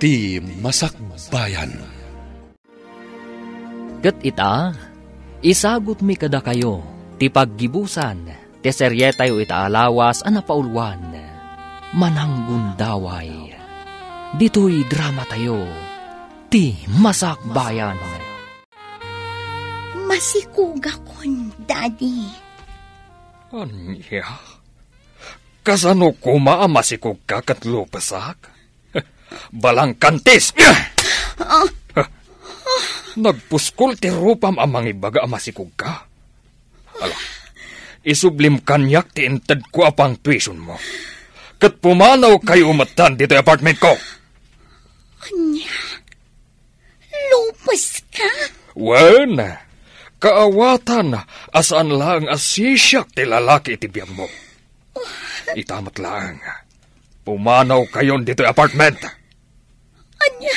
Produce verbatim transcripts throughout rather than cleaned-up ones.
ti Masakbayan. Ket ita, isagutmi kadakayo ti paggibusan ti serietayo ita a lawas a napauluan, Mananggundaway. Ditoy dramatayo, ti Masakbayan. Masikogakon, Daddy. Ania? Kasano koma a masikogka ket lupesak? Balangkantis! Ah. Nagpuskol ti rupam a mangibaga a masikogka. Ala, isublim kaniak ti intedko a pangtuitionmo. Ket pumanawkayo metten ditoy apartmentko. Ania? Lupeska? Wen, kaawatan a saan laeng a sisiak ti lalaki iti biagmo. Ita met laeng, pumanawkayon ditoy apartment. Ania?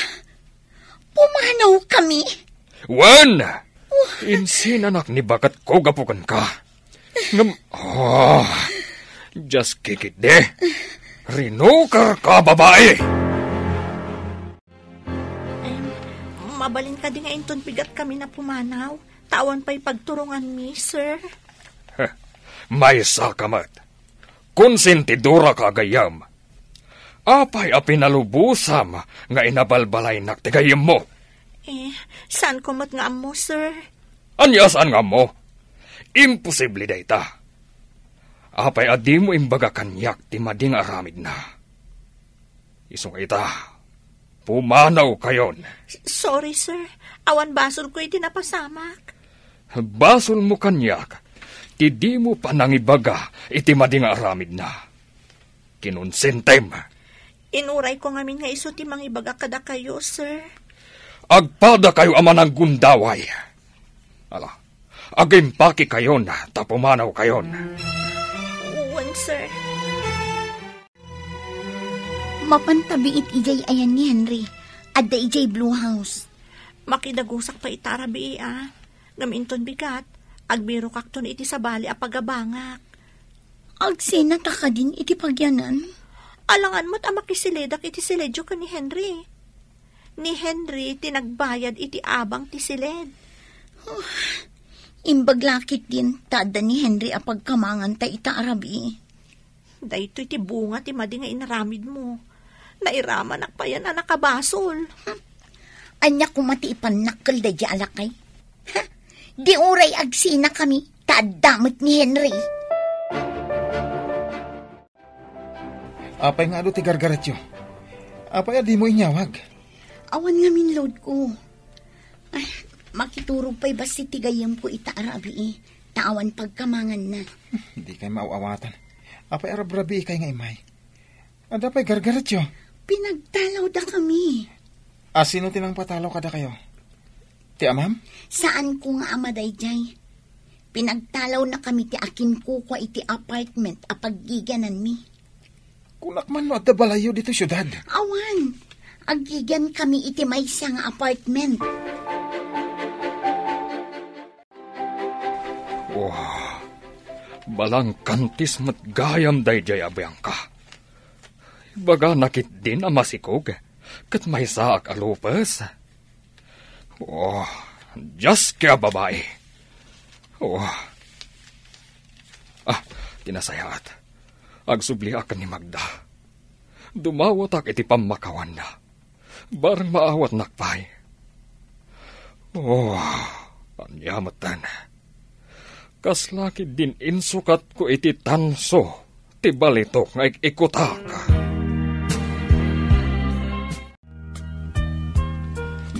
Pumanawkami? Wen! Insinanak ni baketko gapu kenka. Ngem, ah, just kikit de. Rinuker ka, babai! Em, mabalin kadi nga inton bigat kami na pumanaw? Ta awan pay pagturonganmi, sir. Heh, maysa ka met. Konsentidora ka, gayyem. Apay a pinalubosam nga inabalbalaynak ti gayyemmo? Eh, saan ko met nga ammo, sir? Ania saan nga ammo? Imposible dayta. Apay a dimo imbaga kaniak ti madi nga aramidna? Isu nga ita, pumanawkayon. S-, sorry, sir. Awan basolko iti napasamak. Basolmo kaniak ti dimo panangibaga iti madi nga aramidna. Kinonsentem. Inurayko ngamin nga isu ti mangibaga kadakayo, sir. Agpadakayo a mananggundaway. Ala, agimpakekayon ta pumanawkayon. Wen, sir. Mapan ta biit idiay ayan ni Henry. Adda idiay Blue House. Makidagusak pay ita a rabii, a. Ngem inton bigat, agbirokakton iti sabali a pagabangak. Agsenata kadin iti pagyanan? Alangan met a makisiledak iti siledyo ken ni Henry. Ni Henry ti nagbayad iti abang ti siled. Imbag la ketdin ta adda ni Henry a pagkamanganta ita a rabii. Daytoy ti bunga ti madi nga inaramidmo. Nairamanak payen a nakabasol. Hmm. Ania koma ti ipannakkel daydiay a lakay? Ha? Di uray agsenakami, ta adda met ni Henry. Apay nga adu ti gargaretyo? Apay a dimo inyawag? Awan ngamin loadko. Ay, makiturog pay bassit ti gayyemko ita a rabii, ta awan pagkamanganna. Dikay maaw-awatan. Apay a rabrabiikay nga immay? Adda pay gargaretyo? Pinagtalawdakami. A, sino ti nangpatalaw kadakayo? Ti amam? Saanko nga ama daydiay. Pinagtalawnakami ti akinkukua iti apartment a paggigiananmi. Kunak man no adda balayyo ditoy siudad? Awan. Aggigiankami iti maysa nga apartment. Wah, balangkantis met gayam daydiay a Bianca. Ibagana ketdin a masikog ket maysaak a lupes. Oh, Dios, kaya babai. Oh. Ah, ti nasayaat. Agsubliak ken ni Magda. Dumawatak iti pammakawanna. Bareng maawatnak pay. Oh, ania metten. Kasla ketdin insukatko iti tanso ti balitok nga ik-ikutak.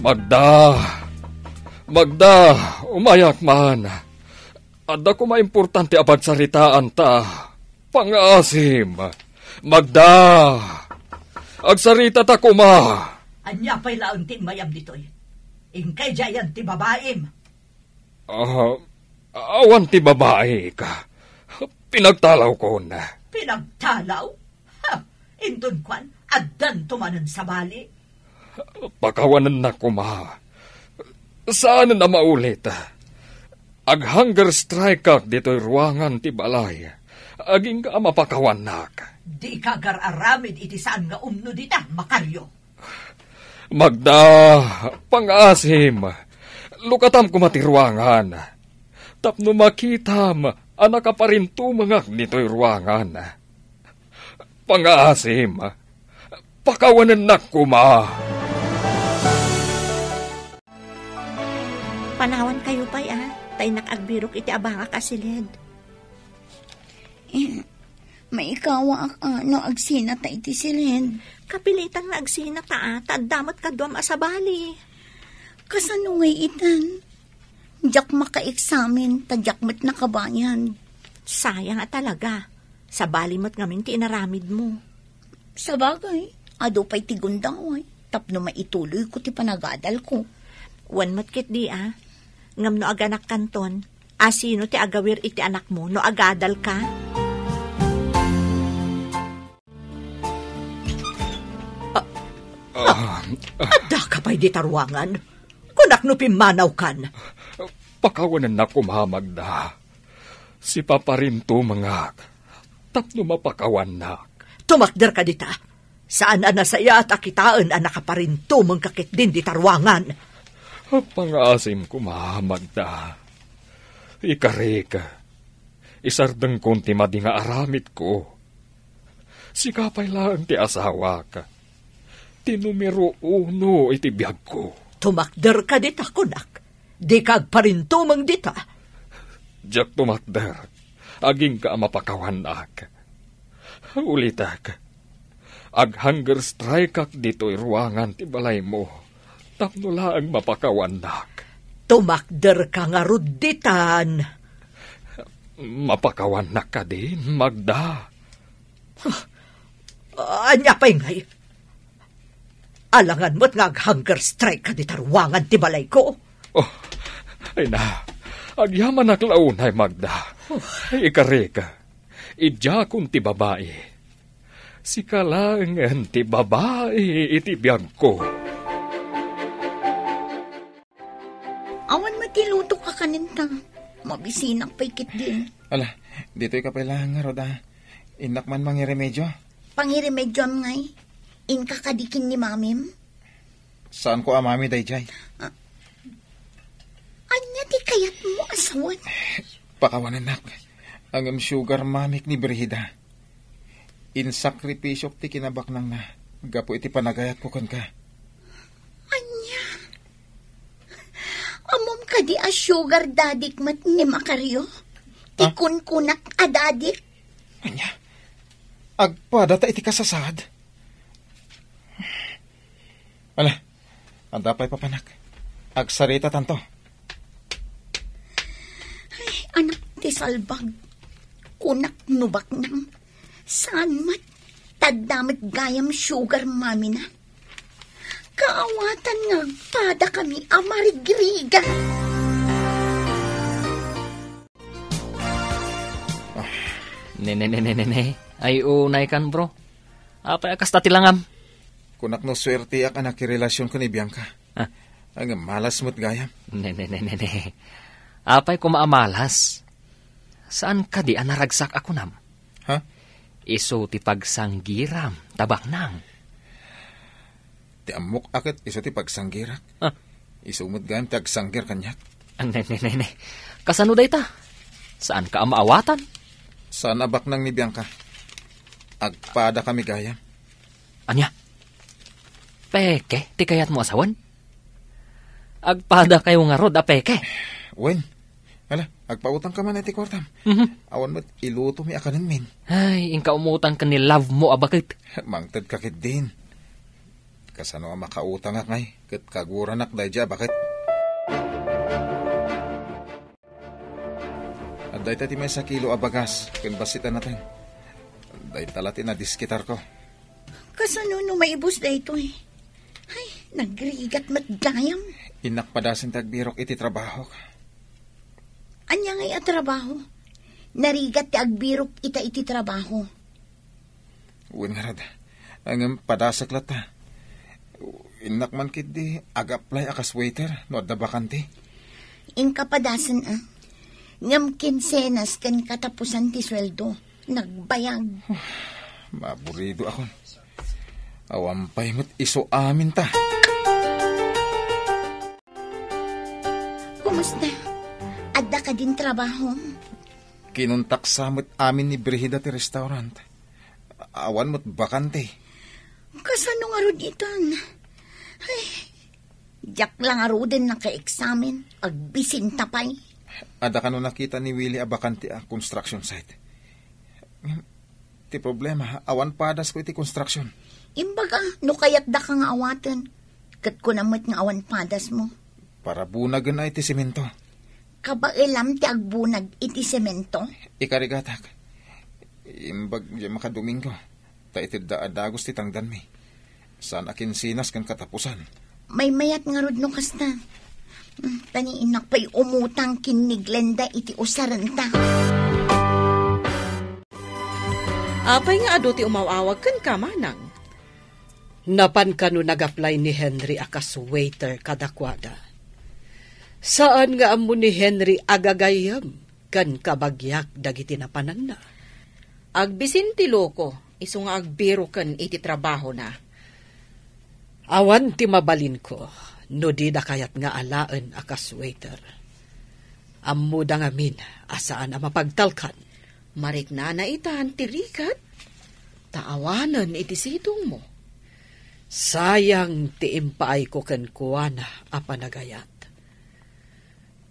Magda! Magda! Umayak man! Adda koma importante a pagsaritaan ta. Pangaasim! Magda! Agsaritata koma! Ania pay laeng ti immayam ditoy? Inkay diayan ti babaim? Ah, awan ti babaik. Pinagtalawkon. Pinagtalaw? Ha! Inton kuan, addanto manen sabali. Pakawanennak koma. Saanen a maulit. Ag-hunger strike-ak ditoy ruangan ti balay. Agingga a mapakawannak. Dika agar-aramid iti saan nga umno dita, Macario. Magda, pangaasim, lukatam koma ti ruangan. Tapno makitam a nakaparintumengak ditoy ruangan. Pangaasim, pakawanennak koma. Panawankayo pay, a, ta innak agbirok iti abangak a siled. Eh, maikawaak, a, no agsinata iti siled. Kapilitan nga agsinata, a, ta adda met kaduam a sabali. Kasano ngay itan? Diak makaeksamen, ta diak met nakabayad. Sayang a talaga. Sabali met ngamin ti inaramidmo. Sabagay, adu pay ti gundaway, tapno maituloyko ti panagadalko. Wen met ketdi, a. Ngem no aganakkanton, a, sino ti agawir iti anakmo no agadalka? Ah, ah. Addaka pay dita ruangan? Kunak no pimmanawkan. Pakawanennak koma, Magda. Sipaparintumengak tapno mapakawannak. Tumakderka dita. Saan a nasayaat a kitaen a nakaparintumengka ketdin dita ruangan. Pangaasim koma, Magda. Ikarik, isardengkon ti madi nga aramidko. Sika pay laeng ti asawak, ti numero uno iti biagko. Tumakderka dita, kunak. Dika agparintumeng dita. Diak tumakder, agingga a mapakawannak. Ulitek, ag-hunger strike-ak ditoy ruangan ti balaymo, tapno laeng mapakawannak. Tumakderka ngarud ditan. Mapakawannak kadin, Magda? Huh. Ania pay ngay? Alangan met nga ag-hunger strike-ka dita ruangan ti balayko. Oh, ay na, agyamanak la unay, Magda. Huh. Ikarik, idiakon ti babai. Sika laengen ti babai iti biagko. Awan met ti lutok a kanen ta. Mabisinak pay ketdin. Ala, ditoyka pay laeng ngarud, a. Innak man mangiremedio. Pangiremedioam ngay? Inka kadi ken ni mamim? Saanko a mami daydiay. Ah. Ania ti kayatmo a sawen? Pakawanennak. Ngem sugar mamik ni Brigida. Insakripisiok ti kinabaknangna gapu iti panagayatko kenka. Ania? Ammom kadi a sugar daddy-k met ni Macario? Ti Ah? kunkunak a daddy-k? Ania? Agpadata iti kasasaad? Ala, adda pay papanak. Agsaritatanto. Ay, anak ti salbag. Kunak no baknang. Saan met, ta adda met gayam sugar mommy-na. Kaawatan nga agpadakami a marigrigat. Ah. Ne, ne, ne, ne, ne, ne. Ay, unay kan, bro. Apay a kasta ti langam? Kunak no suerteak a nakirelasion ken ni Bianca. Ah. Ngem malas met gayam. Ne, ne, ne, ne, ne. Apay koma a malas? Saan kadi a naragsak a kunam? Ha? Isu ti pagsanggiram, ta baknang. Ti ammok a ket isu ti pagsanggirak. Ah. Isu met gayam ti agsanggir kaniak. Ah, ne, ne, ne, ne. Kasano dayta? Saanka a maawatan? Saan a baknang ni Bianca. Agpadakami gayam. Ania? Peke ti kayatmo a sawen? Agpadakayo ngarud a peke? Wen. Ala, agpautangka man iti kuartam. Mhm. Awan met ilutomi a kanenmin. Ay, inka umutang ken ni love mo a baket. Mangtedka ketdin. Kasano a makautangak ngay, ket kaguranak daydiay a baket. Adda ita ti maysa kilo a bagas ken bassit a nateng. Dayta la ti nadiskitarko. Kasano no maibus daytoy? Ay, nagrigat met gayam. Innak padasen ti agbirok iti trabahok. Ania ngay a trabaho? Narigat ti agbirok ita iti trabaho. Wen ngarud. Ngem padasek latta. Innak man ketdi ag-apply a kas waiter no adda bakante. Inka padasen, a. Ngem kinsenas ken katapusan ti sueldo. Nagbayag. Maburidoakon. Awan pay met isu amin ta. Adda kadin trabaho? Kinuntaksa met amin ni Brigida ti restaurant. Awan met bakante. Kasano ngarud itan? Ay, diak la ngaruden nakaeksamen. Agbisinta pay. Adda kano nakita ni Willie a bakante a construction site? Ti problema, awan padasko iti construction. Imbaga, no kayatdaka nga awaten, ket kuna met nga awan padasmo. Para bunagen ay ti semento. Kabaelam ti agbunag iti semento? Ikarigatak. Imbag diay makadomingo, ta itedda a dagus ti tangdanmi. Saan a kinsinas ken katapusan. Maymayat ngarud no kasta. Hmm, tani innak pay umutang ken ni Glenda iti usarenta. Apay nga adu ti umaw-awag kenka, manang? Napan kano nag-apply ni Henry a kas waiter kadakuada. Saan nga ammo ni Henry a gagayyem ken kabagiak dagiti napananna. Agbisin ti loko, isu nga agbiroken iti trabahona. Awan ti mabalinko no dida kayat nga alaen a kas waiter. Ammoda ngamin a saan a mapagtalkan. Mariknana itan ti rigat, ta awanen iti sidongmo. Sayang ti impaayko kenkuana a panagayat.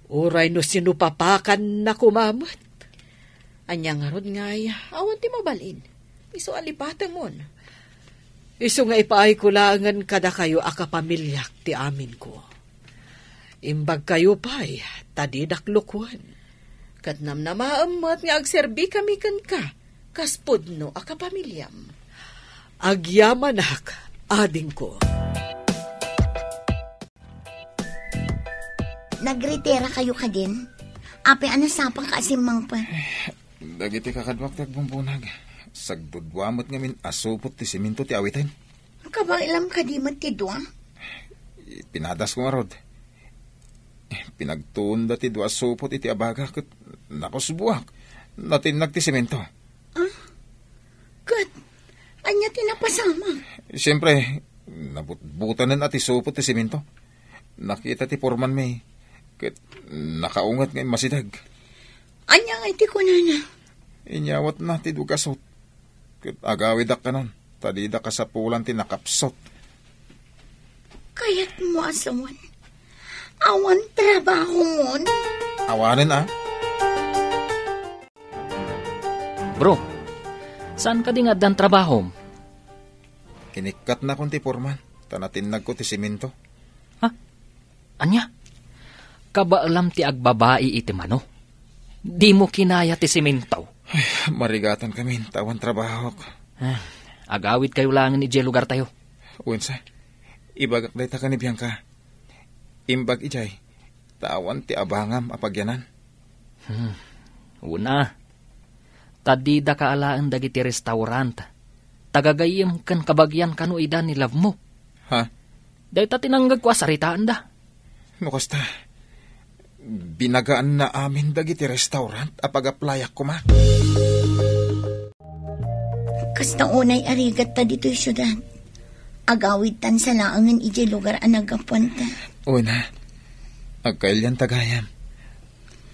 Uray no sinupapakanna koma met. Ania ngarud ngay, awan ti mabalin. Isu a lipatemon. Isu nga ipaayko laengen kadakayo a kapamiliak ti aminko. Imbagkayo pay, ta didak lukuen. Ket namnamaem met nga agserbikami kenka, kas pudno a kapamiliam. Agyamanak, adingko. Nagritira kayo kadin? Apay a nasapa ka a simmangpet? Dagiti kakaduak ti agbumbunag. Sagdudua met ngamin a supot ti semento ti awiten. Kabaelam kadi met ti dua? Pinadasko ngarud. Pinagtuonda ti dua a supot iti abaga ket nakusbuak. Natinnag ti semento. Ah? Ket ania ti napasamak? Siempre, nabutbutanen a ti supot ti semento. Nakita ti pormanmi, ket nakaunget nga immasideg. Ania ngay ti kunana? Inyawatna ti dugasot, ket agawidak kanon, ta dida kasapulan ti nakapsot. Kayatmo a sawen, awan trabahomon? Awanen a. Bro, saan kadi nga addan trabahom? Inikkatnakon ti porman, ta natinnagko ti semento. Ha? Ania? Kabaelam ti agbabai iti mano? Dimo kinaya ti semento? Ay, marigatan kami, ta awan trabahok. Ah, agawidkayo laengen idiay lugartayo. Wensa, ibagak dayta ken ni Bianca. Imbag idiay, ta awan ti abangam a pagyanan. Hmm. Una, ta dida kaalaen dagiti restaurant. Tagagayyem ken kabagian kano ida ni love mo. Ha? Dayta ti nanggegko a saritaenda. No kasta, binagaanna amin dagiti restaurant a pag-applyak koma. Kasta unay a rigatta ditoy siudad. Agawidtan sa laengen idiay lugar a naggapuanta. Una, agkailianta gayam.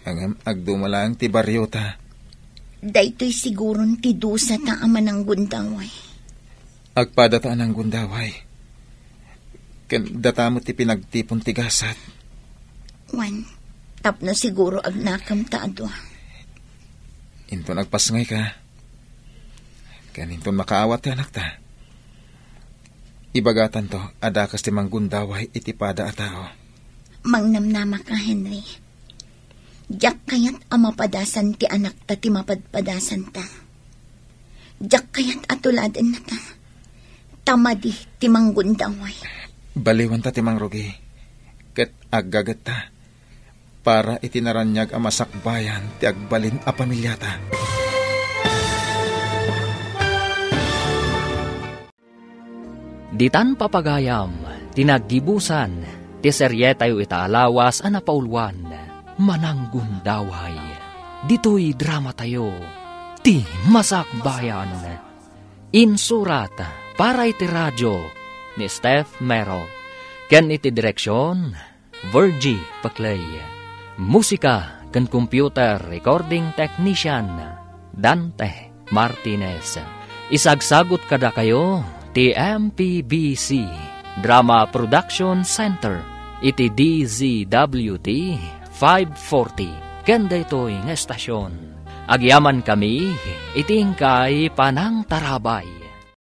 Ngem agduma laeng ti bariota. Daytoy siguron ti dusata a mananggundaway. Agpadata a nanggundaway. Ken data met ti pinagtipon ti gasat. Wen, tapno siguro agnakem ta a dua. Inton agpasngayka, ken inton makaawat ti anakta, ibagatanto a dakas ti manggundaway iti pada a tao. Mangnamnama ka, Henry. Diak kayat a mapadasan ti anakta ti mapadpadasanta. Diak kayat a tuladennata. Ta madi ti manggundaway. Baliwanta ti mangrugi, ket aggagetta para iti naraniag a masakbayan ti agbalin a pamiliata. Ditan papagayam ti naggibusan ti serietayo ita a lawas a napauluan, Mananggundaway. Ditoy dramatayo, Ti Masakbayan. Insurat para iti radio ni Steph Mero ken iti direksion, Virgie Paclay. Musika ken computer recording technician, Dante Martinez. Isagsagut kadakayo ti M P B C Drama Production Center iti D Z W T five forty ken daytoy nga estasion. Agyamankami iti inkay panangtarabay.